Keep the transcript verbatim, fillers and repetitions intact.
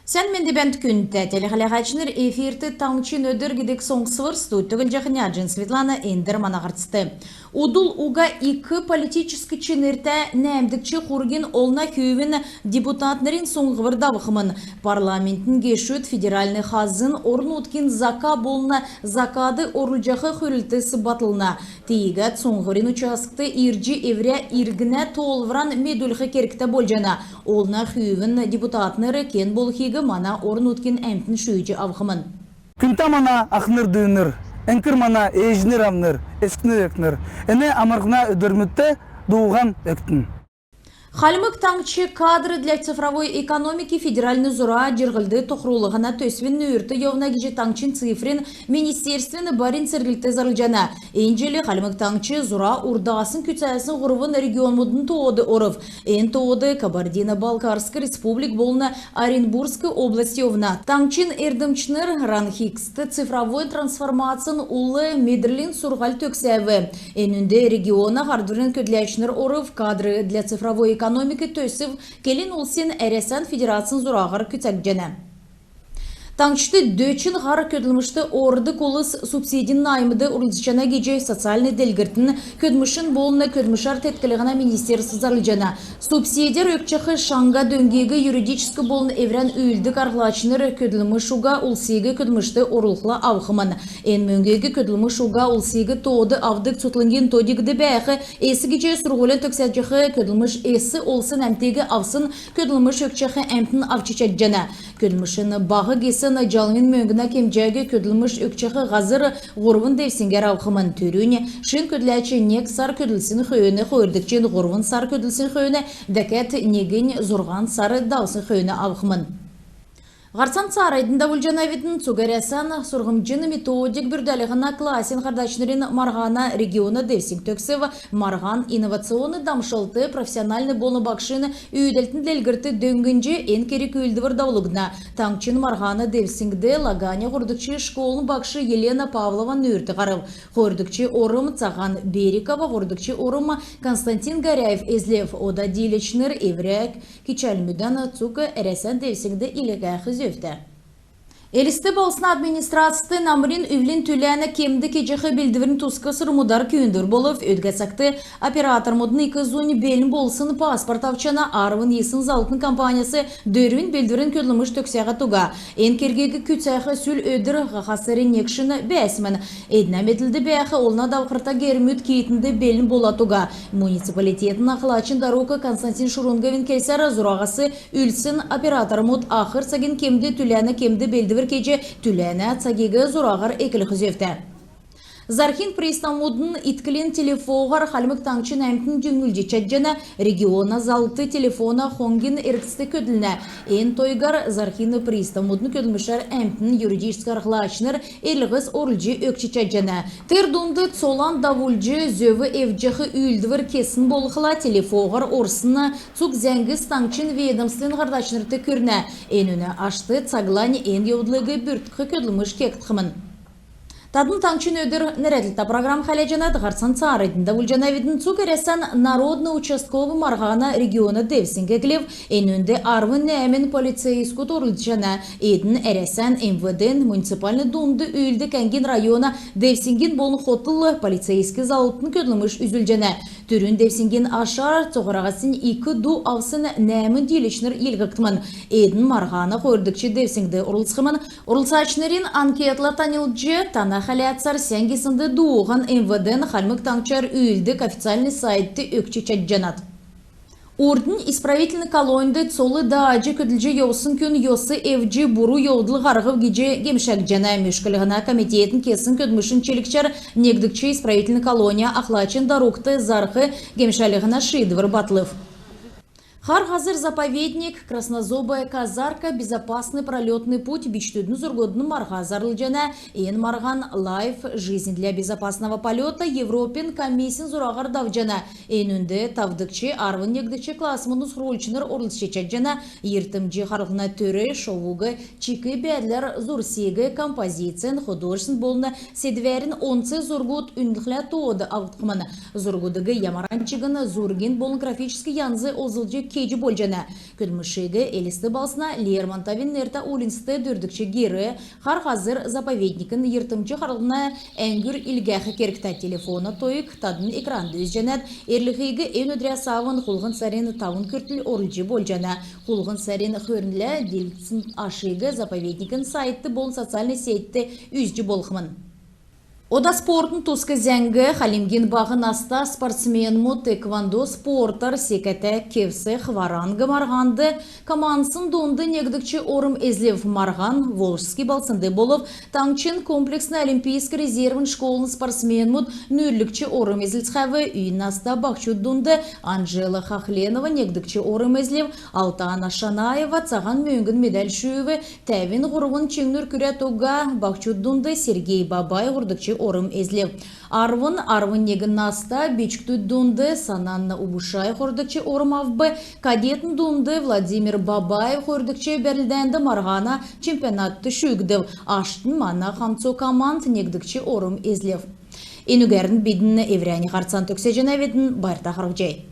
Сән менд бәәнт, күндтә телехәләһәчнр! Эфирт «Таңһчин өдр» гидг соңсвр. Студьд Түглҗәхнә Җин Светлана. Эндр мана һарцд. Удл уга ик политическ чинртә нәәмдгч хургин олна хүүвин депутатнрин суңһвр давхмн. Парламентин гешүд федеральн хазн орн-нутгин зака болн закад орулҗах хүврлтс батлна. Тиигәд суңһврин участкт ирҗ эврә иргнә тоолвран медүлх кергтә болҗана. Олна хүүвин депутатнр кен болхиг мана орн-нутгин әмтн шүүҗ авхмн. Күндтә мана ахнр-дүүнр, эңкр мана ээҗнр-аавнр, эцкнр-экнр, эн амрлһна өдрмүдт дууһан өгтн. Хальмг Таңһч «Кадры для цифровой экономики» федеральн зура җирһлд тохрулһна төсвин нүүрт йовна гиҗ таңһчин цифрин министерствин барин церглт зарлҗана. Эн җил Хальмг Таңһч зура урдаснь күцәсн һурвн регионмудын тоод орв. Эн тоод Кабардино-Балкарск Республик болн Оренбургск область йовна. Таңһчин эрдмчнр РАНХиГС-т цифровой трансформацин ул медрлин сурһуль төгсәв. Энүнд региона һардврин көдләчнр орв. «Кадры для цифровой экономики» төсв келн улсин Әрәсән Федерацин зураһар күцәгдҗәнә. Таңһчд дөчн һар көдлмшт ордг улс субсидин наймд орлцҗана гиҗ социальн делгрлтин, көдлмшин болн көдлмшәр теткллһнә министерств зарлҗана. Субсидяр өгчәх шаңһа дөңгиг юридическ болн эврән үүлддг арһлачнр көдлмш уга улсиг көдлмшт орулхла авхмн. Эн мөңгиг көдлмш уга улсиг тоод авдг цутхлңгин то-дигд бәәх эс гиҗ сурһулян төгсәҗәх көдлмш эс олсн әмтиг авсн көдлмш өгчәх әмтн авч чадҗана. Көдлмшин баһ гисн җалвин мөңгнә кемҗәг көдлмш өгчәх һазр һурвн девсңгәр авхмн. Түрүнь шин көдләч нег сар көдлсн хөөн, хойрдгчнь һурвн сар көдлсн хөөн, дәкәд негнь зурһан сар давсн хөөн авхмн. Һарцан цааранднь давулҗанавидн. Цуг Әрәсән сурһмҗин методик бүрдәлһнә классин һардачнрин марһана региона девсң төгсв. Марһан инновационн дамшлт, профессиональн болн багшин үүдәлтин делгрлтд дөңнҗ, эн керг-үүлдвр давулгдна. Таңһчин марһана девсңгд Лаганя һурвдгч школын багш Елена Павлова нүүрт һарв. Хойрдгч орм Цаһан Берикова, һурвдгч орм Константин Горяев эзлв. Ода дииләчнр эврә кичәлмүдән цуг Әрәсән девсңгд илгәх зөвтә. Элст балһсна администрацд намрин-үвлин түләнә кемд кеҗәх белдврин туск сурврмудар күүндвр болв. Өдгә цагт оператормудын ик зунь белн болсн паспорт авчана. Арвн йисн заллтын компанияс дөрвнь белдврин көдлмш төгсәһәд уга. Эн кергиг күцәх сүл өдр һаха сарин негшн бәәсмн. Эднә медлд бәәх олна давхрта гермүд киитнд белн болад уга. Муниципалитетин ахлачин дарук Константин Шурунговин келсәр, зураһас үлдсн оператормуд ахр цагин кемд түләнә кемд белдвр кеҗ, түләнә цагиг зураһар эклх зөвтә. Зарһин приставмудын итклин телефоһар Хальмг Таңһчин әмтн җиңнүлҗ чадҗана. Региона заллт телефона хонгин эргцд көдлнә. Эн тойгар зарһин приставмудын көдлмшәр әмтн, юридическ арһлачнр эрлһс орулҗ өгч чадҗана. Тер дунд цолан давулҗ зөв эвдҗәх үүлдвр кесн болхла, телефоһар орсн цуг зәңгс таңһчин ведомствин һардачнрт күрнә. Энүнә ашт цаглань эн йовдлыг бүрткх көдлмш кегдхмн. Тадн «Таңһчин өдр» нерәдлтә программ хәләҗәнәт. Һарцан цааранднь давулҗанавидн. Цуг Әрәсән народн участков марһана региона девсң эклв. Энүнд арвн нәәмн полицейскүд орлцҗана. Эдн Әрәсән МВД-н муниципальн дунд үүлддг әңгин района девсңгин болн хотл полицейск заллтын көдлмш үзүлҗәнә. Түрүн девсңгин ашар цуһараһаснь ик ду авсн нәәмн дииләчнр йилһгдхмн. Эдн марһана хойрдгч девсңгд орлцхмн. Орлцачнрин анкетла таньлдҗ, тана хәләцәр сән гиснд дууһан МВД-н Хальмг Таңһчар үүлддг официальн сайтд өгч чадҗанат. Урднь исправительн колоньд цол дааҗ көдлҗ йовсн күн йос эвдҗ, буру йовдл һарһв гиҗ гемшәгдҗәнә. Мөшклһнә комитетин кесн көдлмшин чилгчәр негдгч исправительн колонин ахлачин дарукт зарһ гемшәлһнә шиидвр батлв. «Хар һазр» заповедник, «Краснозобая казарка», «Безопасный пролётный путь» бичкдүдин зургудын марһа зарлҗана. Эн марһан «Лайф. Жизнь для безопасного полёта» Европин комиссин зураһар давҗана. Энүнд тавдгч, арвн негдгч классмудын сурһульчнр орлцҗ чадҗана. Йиртмҗ харлһна төр шовуг чик бәәдләр зурсиг, композицин, художественн болн седвәрин онц зургуд үнлхлә тоод авгдхмн. Зургудыг ямаран чигн зургин болн графическ янз олзлҗ эдҗ болҗана. Көдлмшиг Элст балһсна Лермонтовин нертә уульнцд, дөрвдгч гер, Хар һазр заповедникин йиртмҗ харһлһна әңгүр илгәх кергтә. Телефона тойг тадн экранд үзҗәнәт. Эрлһиг эн өдрәс авн хулһн сарин тавн күртл орулҗ болҗана. Хулһн сарин хөрнлә диилсн ашиг заповедникин сайтд болн социальн сетьд үзҗ болхмн. Ода спортын туск зәңг. Хальмгин баһ наста спортсменмүд тхэквондо спортар секәтә кевс «Хваранг» марһанд командсин дунд негдгч орм эзлв. Марһан Волжский балһснд болв. Таңһчин комплексн олимпийск резервин школын спортсменмүд нүүрлгч орм эзлцхәв. Үй наста баһчуд дунд Анжела Хохленова негдгч орм эзлв. Алтана Шанаева цаһан мөңгн медаль шүүв. Тәвн һурвн чиңнүр күрәд уга баһчуд дунд Сергей Бабай һурвдгч орм эзлв. Арвн, арвн негн наста бичкдүд дунд Сананна Убушай һурвдгч орм авв. Кадетин дунд Владимир Бабаев һурвдгч бәрлдәнд марһана чемпионатд шүүгдв. Аштнь мана хамцу команд негдгч орм эзлв. Энүгәрн бидн эврәннь һарцан төгсәҗәнәвидн. Байрта харһцхай.